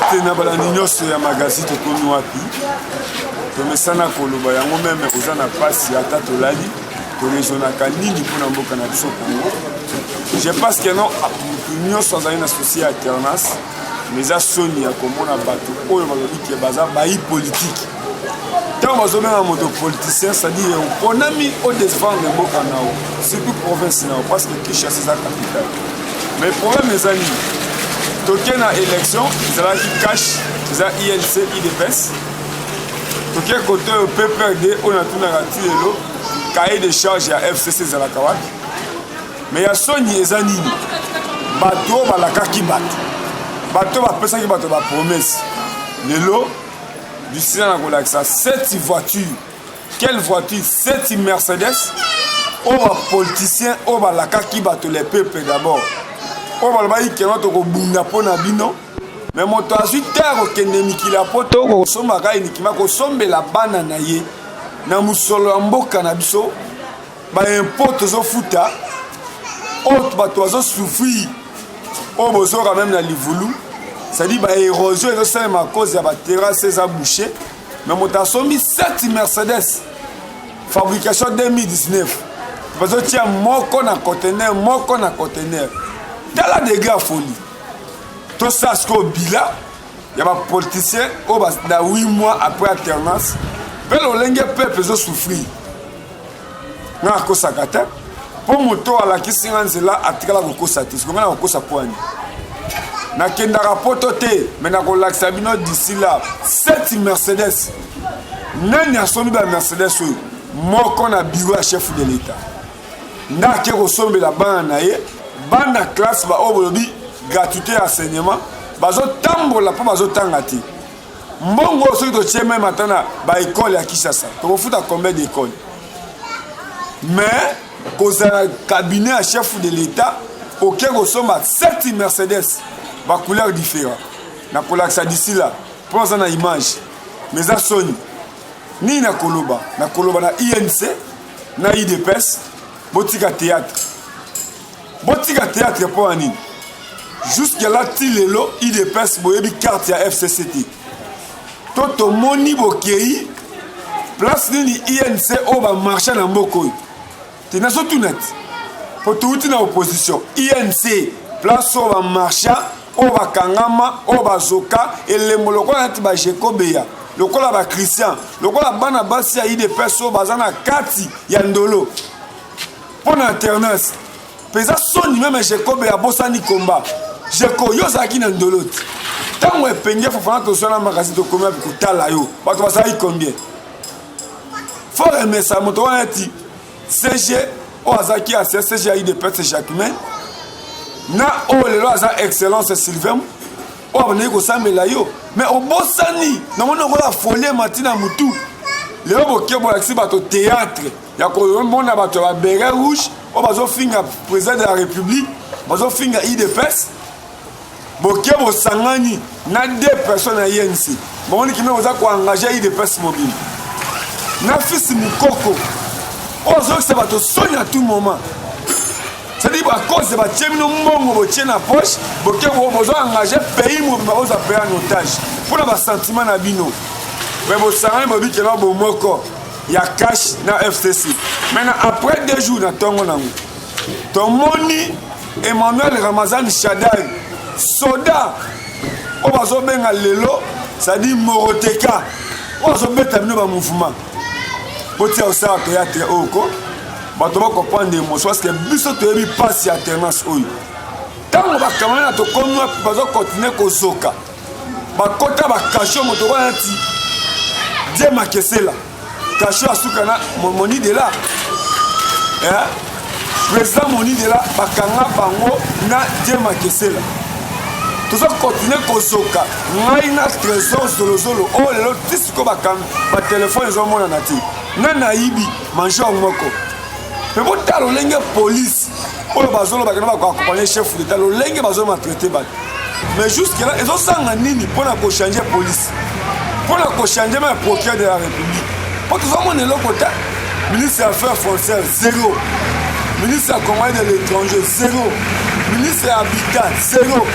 Mbote na balandi nyonso ya magazine Tokomi Wapi. Tomesana koloba yango meme oza na pasi ata tolali toresonaka nini mpo na mboka na biso Congo. Je pense que non, motu nyonso azali na souci ya alternance, mais eza soni ya komona bato oyo balobi ke baza bayi politike. Ntango bazobenga moto politicien, c'est-à-dire oponami odefendre mboka na yo, surtout province na yo, parce que Kinshasa eza capitale. Mais problème eza nini? Toke na élection, ezalaki cash, eza ILC, IDPS. Toke kote oyo PPRD oyo natunaka ti lelo, cahier de charge ya FCC ezalaka wapi? Mais ya soni eza nini? Bato oyo balakaki bato, bato oyo bapesaki bato ba promesse, lelo d'ici là nakolakisa 7 voitures. Quelle voiture? 7 Mercedes oyo bapoliticien oyo balakaki bato, les peuples d'abord, oyo balobaki keno tokobunda mpo na bino. Me moto azwi te akokende mikili ya poto kosombaka enikima kosombela bana na ye na mosolo ya mboka na biso, baimpôt tozofuta, oyo bato bazosouffrir, oyo bozoka meme na livulu, c'est-à-dire baérosion ezosalema cause ya baterrasse eza bouché. Mais moto asombi 7 Mercedes fabrication 2019, bazotia moko na conteneur, moko na conteneur. Tala degré ya folie. Tosala sikoyo bila ya bapoliticien oyo na 8 mois après alternance mpe lolenge peuple ezosouffrir. Nga nakosaka te, mpo moto alakisi nga nzela atikala kokosa te. Siko nga nakokosa pwani? Nakendaka poto te, me nakolakisa bino d'ici là 7 Mercedes. Nani asombi ba Mercedes oyo? Moko na bureau ya chef de l'État nde ake kosombela bana na ye, bana classe baoyo bolobi gratuité ya enseignement, bazotambola mpo bazotanga te. Mbongo oyo soki totie meme ata na baekole ya Kinshasa, tokofuta combien d'école? Mais kozala cabinet ya chef de l'État, oke kosomba 7 Mercedes bacouleur différent, nakolakisa d'ici là mpo aza na image. Mais eza soni. Nini nakoloba? Nakoloba na INC na IDPS, botika théâtre, botika théâtre. Mpo ya nini? Jusque là, ti lelo, IDPS boyebi carte ya FCC te. To tomoni bokei place nini? INC oyo bamarché na mboka oyo te, nazotuna ti po touti na opposition. INC place oyo bamarcha, oyo bakangama, oyo bazoka elembo lokola neti bajekobeya, lokola bachristian, lokola bana basi ya IDPS oyo baza na kati ya ndolo mpo na alternance. Mpenza soni. Meme Jacob abosani komba. Jeko, yo ozalaki na ndolo te ntango Epenge Fofana tozwana makasi, tokomi wapi kotala yo? Bato bazalaki combien? Fo remesa moto wana ti CG oyo azalaki ancien CG ya IDPS, Jacquemain, na oyo lelo aza excellence Sylvain, oyo abandaki kosambela yo, mais obosani. Namoni lokola folie mati na mutu. Lelo boke bolakisi bato théâtre ya komona bato ya baberet rouge oyo bazofinga président de la République, bazofinga IDPS. Boke bosangani na deux personnes ya INC, bomoni kime boza koengage IDPS mobile na fils Mokoko oyo azokisa bato soni à tout moment. C'est-à-dire bacause batie bino mbongo, botie na poche, boke bozo engage pays mobimba, bozwa pays en otage mpona basentiment na bino. Me bosangani, bobikela bomoko ya cash na FCC. Maintenant, après 2 jours na ntongo nango, tomoni Emmanuel Ramazani Shadary, soda oyo bazobenga lelo, c'est-à-dire moroteka oyo azobeta bino bamouvement. Botia kosala théâtre oyo ko bato bakoprendre émotion, parce que biso toyebi mpasi ya alternance oyo. Ntango bakamana na tokomi wapi, bazokontinue kozoka, bakota bakasho. Moto wana nati Die Makesela, kasho asuka na Moni de la président Moni de la, bakanga bango na Die Makesela. Tozokontinue kozoka. Ngai na Trésor Zolozolo oyo lelo ti sikoyo batelefone ezomonana te. Nani ayibi major moko? Mpe botala lolenge police oyo bazolobaka na bakoaccompagne chef d'état, lolenge bazomaltraite bato. Mais jusque là ezosanga nini mpona kochange police, mpona kochange ma procureur de la République? Mpo tozomona eloko te. Ministre ya affaires foncières, zéro. Ministre ya congolais de l'étranger, zéro. Ministre ya habitat, zéro.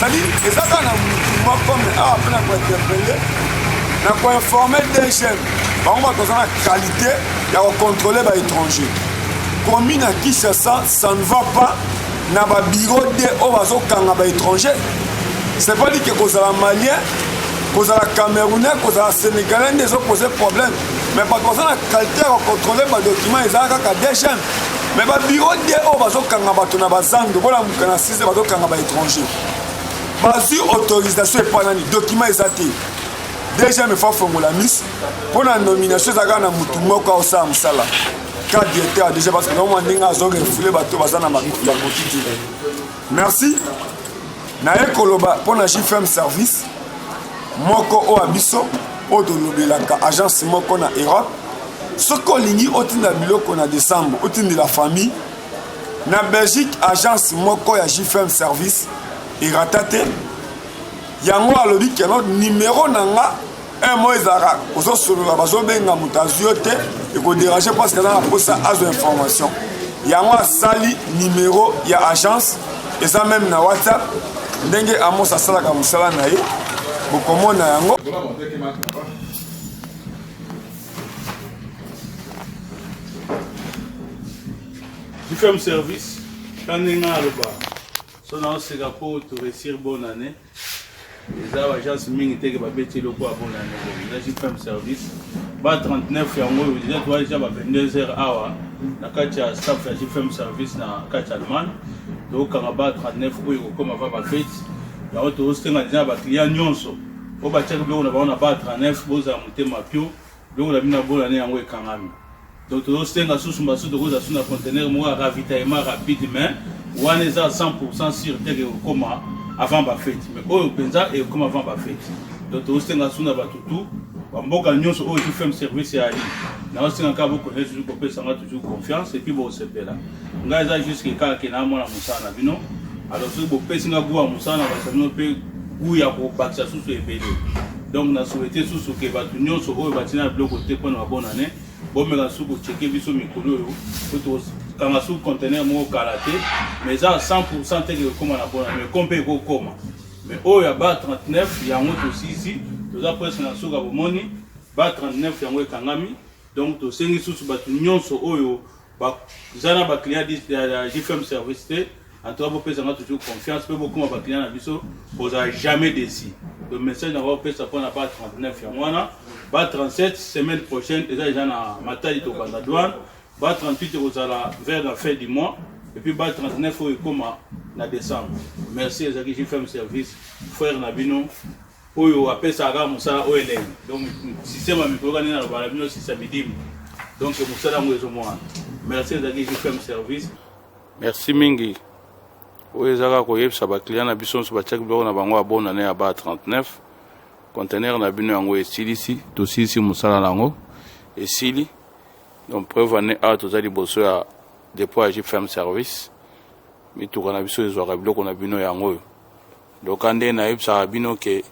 C'est-à-dire eza kaka na mutu moko mais awa mpe na kointerpele na koinforme DGM bango bato baza na qualité ya kocontrôle baétranger commune ya Kinshasa ça ne va pas na babiro de oyo bazokanga baétranger. C'est pas dit que kozala malien, kozala camerounais, kozala sénégalais nde ezopose problème, mais bato baza na qualité ya kocontrôle badocument ezala kaka DGM. Mais babiro de oyo bazokanga bato na bazando bolamuka na 6, bazokanga baétranger, bazwi autorisation epa nani? Document eza te. DGM efa fongola miso mpo na nomination eza kaka na motu moko aosala mosala ka directeur ya DG, parce que nomwa ndenge azorefule bato baza na makoki te. Merci. Naye koloba mpo na JFM Service moko oyo ya biso oyo tolobelaka, agence moko na Europe. Soki olingi otinda biloko na décembre, otindela famille na Belgique, agence moko ya JFM Service erata te. Yango alobi keno numero na nga un mois ezalaka ozosolola, bazobenga moto azwi yo te, ekodérange parce que aza na mposa azwa information. Yango asali numero ya agence, eza même na WhatsApp. Ndenge Amos asalaka mosala na ye, bokomona yango. JFM Service, ka ndenge aloba so naoseka mpo toréussir bonne année. Eza baagence mingi teke babeti eloko ya bonne année. Bon, eza JFM Service ba 39 yango oyo deja toa deja ba 22 heures awa na kati ya staff ya JFM Service na kati ya Allemagne. Tokokanga ba 39 oyo ekokoma va bafete yango. Tozosenga deja na baclient nyonso oyo batiaki biloko na bango na ba 39, bozala motema pio, biloko na bino ya bonne année yango ekangami. Donc tozosenga susu mbasu, tokozala su na conteneur moko ya ravitaillement rapide, mais wana eza 100 sûr te ekokoma avant bafete, mais oyo mpenza ekokoma avant bafete. Donc tozosenga su na bato tu bamboka nyonso oyo JFM Service ya ali, naosenga kaka bokontinue toujours kopesanga toujours confiance et puis bosepela. Ngai eza jusque kaka ke naamona mosala na bino. Alors soki bopesi nga goût ya mosala na bakisa bino mpe goût ya kobakisa susu ebele. Donc na souhaite susu ke bato nyonso oyo batina biloko te mpona babonne année, bomeka su kocheke biso mikolo oyo po tokanga su conteneur moko kala te, mais eza 100 te ke ekokóma na bonne année, mais ko mpe ekokóma. Mais oyo ya ba 39 yango tosisi, toza presque na suka. Bomoni ba 39 yango ekangami. Donc tosengi susu bato nyonso oyo baza na baclient ya JFM Service te, en tout cas bopesanga toujours confiance mpe bokóma baclient na biso, bozala jamais déçu. Donc message nango bopesa mpona ba 39 yango wana. Ba 37 semaine prochaine eza deja na Matadi, tokobanda douane. Ba 38 ekozala vers la fin du mois et puis ba 39 oyo ekóma na décembre. Merci. Ezalaki JFM Service, frère na bino oyo apesaka kaka mosala oyo elengi. Donc système ya mikolo kani naloba na bino sisa midimu, donc mosala yango ezomwana. Merci. Ezalaki JFM Service. Merci mingi. Oyo eza kaka koyebisa baclient na biso nyonso batiaki biloko na bango ya bonne année ya ba 39, conteneur na bino yango esilisi, tosilisi mosala na yango esili. Donc preuve ane awa toza liboso ya dépôt ya JFM Service, mituka na biso ezwaka biloko na bino yango oyo. Donc nde nayebisaka bino ke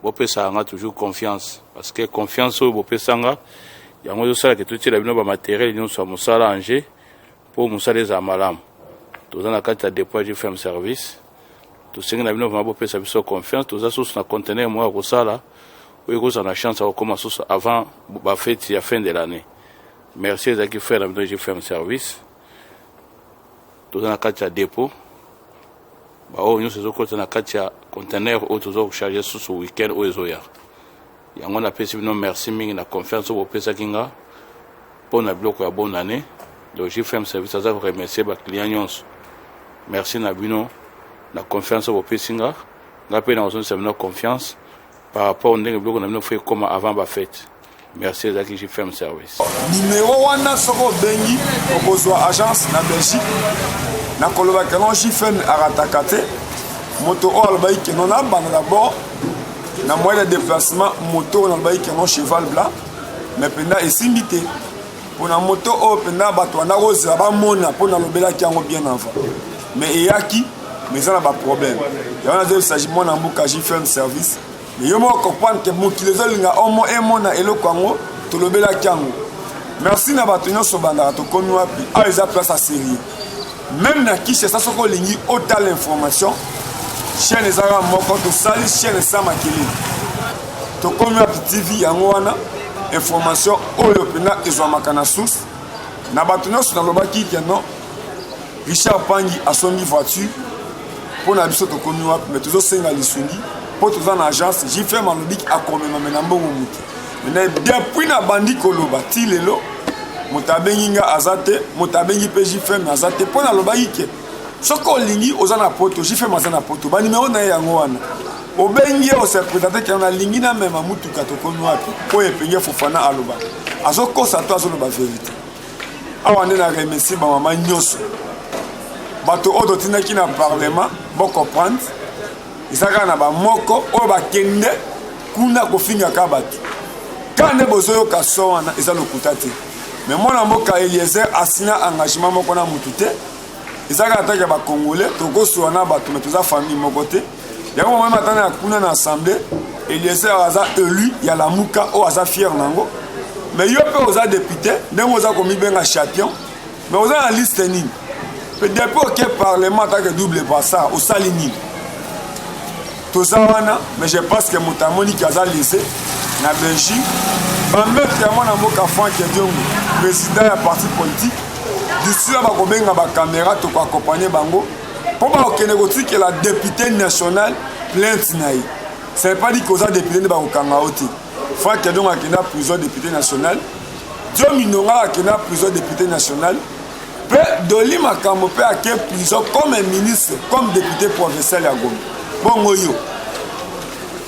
bopesaka nga toujours confiance, parce que confiance oyo bopesanga yango ezosalaka totiela bino bamatériel nyonso ya mosala ange mpo mosala ezala malamu. Toza na kati ya dépôt ya JFM Service. Tosengi na bino vraiment bopesa biso confiance. Toza susu na conteneur moko ya kosala oyo ekozala na chance ya kokóma susu avant bafeti ya fin de l'année. Merci. Ezalaki frère na bino JFM Service. Toza na kati ya dépôt, baoyo nyonso ezokota na kati ya conteneur oyo toza kocharge susu weekend oyo ezoya. Yango napesi bino merci mingi na confiance oyo bopesaki nga mpo na biloko ya bonne année. Donc JFM Service aza koremercier baclient nyonso. Merci na bino na confiance oyo bopesi nga. Nga mpe na kozongisa bino confiance par rapport ndenge biloko na bino fo ekóma avant bafete. Merci. Ezalaki JFM Service. Numero wana soki obengi, okozwa agence na Belgique. Nakoloba keno JFM arataka te. Moto oyo alobaki keno nabanda d'abord na moyen de déplacement, moto oyo nalobaki keno cheval blanc, mais mpenza esimbi te mpona moto oyo mpenza bato banda kozela bamona mpo nalobelaki yango bien avant, mais eyaki, mais eza na baproblème. Yango nazoyebisa mwana mboka JFM Service, mais yo moko comprendre ke mokili ezolinga omo emona eloko yango tolobelaki yango. Merci na bato nyonso bandaka. Tokomi wapi? Awa eza place ya sérieux. Même na Kinshasa, soki olingi otala information. Chaîne ezaka moko, tosali chaîne sans makelele. Tokomi Wapi TV, yango wana information oyo mpena ezwamaka na source na bato nyonso. Nalobaki ke non, Richard Pangi asombi voiture mpo na biso. Tokomi wapi? Me tozosenga lisungi mpo toza na agence. JFM alobiki akomemame na mbongo moke. Mais depuis nabandi koloba ti lelo, moto abengi nga aza te, moto abengi mpe JFM aza te. Mpo nalobaki ke soki olingi, oza na Poto, JFM aza na Poto, banimero na ye yango wana, obengi ye, ose présenter ke nalingi namema mutuka. Tokomi wapi oyo Epenge Fofana aloba, azokosa to azoloba vérité? Awa nde na remercie bamama nyonso, bato oyo totindaki na parlement. Bocomprendre, eza kaka na bamoko oyo bakende kuna kofingaka bato. Kaka nde bozoyoka so wana, eza lokuta te. Me mwana mboka Eliezer asina engagement moko na mutu te. Eza kaka taki ya bacongolais, tokosola na bato, me toza famille moko te. Yango momeme ata na kuna na assemblée, Eliezer aza élu ya Lamuka oyo aza fier nango. Mais yo mpe oza député, ndenge oza komibenga champion, mais oza na liste nini? Mpe depuis oke parlement atake double brassard, osali nini? Toza wana, mais je pense que moto amoniki aza lese na Belgique. Bamaître ya mwana mboka Frank Diongo, président ya parti politique, d'ici là bakobenga bacaméra, tokoaccompagne bango mpo bakokende kotikela député national plainte na ye. Ça veut pas dire koza député nde bakokanga yo te. Frank Diongo akenda prison député national, Dio Minonga akenda prison député national, mpe Doli Makambo mpe ake prison comme ministre, comme député provincial ya Gombe. Bongo yo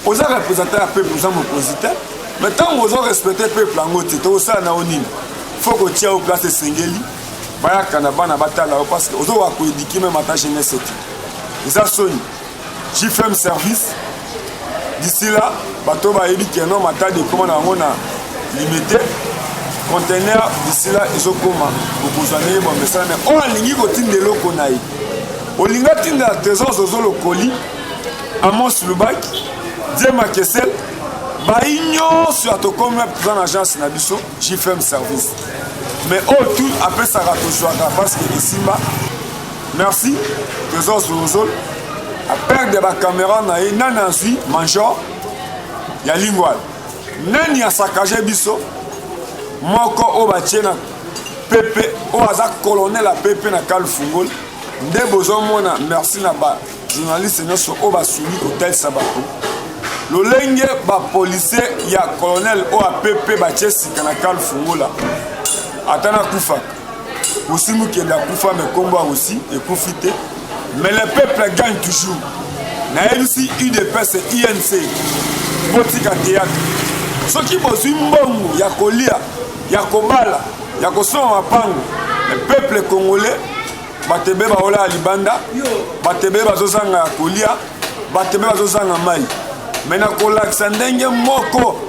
oza représentant ya peuple, oza mokonzi te, mais ntango ozo respecte peuple yango te, tokosala na yo nini? Faut kotia yo place esengeli, bayaka na bana batala yo, parce que ozokoka koéduquer même ata jeunesse te. Eza soni. JFM Service, d'ici là bato bayebi ke non, Matadi ekóma na yango na limité conteneur. D'ici là ezokóma, okozwa ndenge bomesana. Mais oyo alingi kotinda eloko na ye, olingi atinda Trésor Zozo Lokoli, Amos Lubaki, Die Makesel, bayi nyonso ya Tokomi, toza na agence na biso JFM Service. Mais oyo tout apesaka, tozwaka parce que esimba. Merci. Trésor Zozol aperdre bacaméra na ye. Nani azwi major ya Lingwala? Nani asakage biso? Moko oyo batie na pepe, oyo aza colonel ya pepe na Kalfungol, nde bozomona. Merci na bajournaliste nyonso oyo basungi kotalisa bato lolenge bapolisier ya colonel oyo apepe batie sika na Kalfungola. Ata nakufaka, osi mokende akufa, me nkombo ya osi ekufi te. Mais le peuple gagne toujours. Nayebisi UDPS, UNC, botika théâtre. Soki bozwi mbongo ya kolia, ya kobala, ya kosomba mapango, le peuple congolais, bato ebe baola ya libanda, bato ebe bazozanga ya kolia, bato ebe bazozanga mai. Me na kolakisa ndenge moko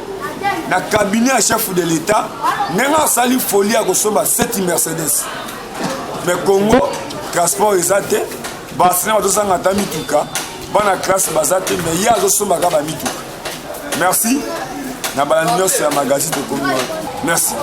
na cabinet ya chef de l'État, ndenge asali folie ya kosomba 7 Mercedes, mais Congo transport eza te, basina bazozanga ata mituka, bana classe baza te, mais ye azosombaka bamituka. Merci na balandi nyonso ya magazine Tokomi Wana. Merci.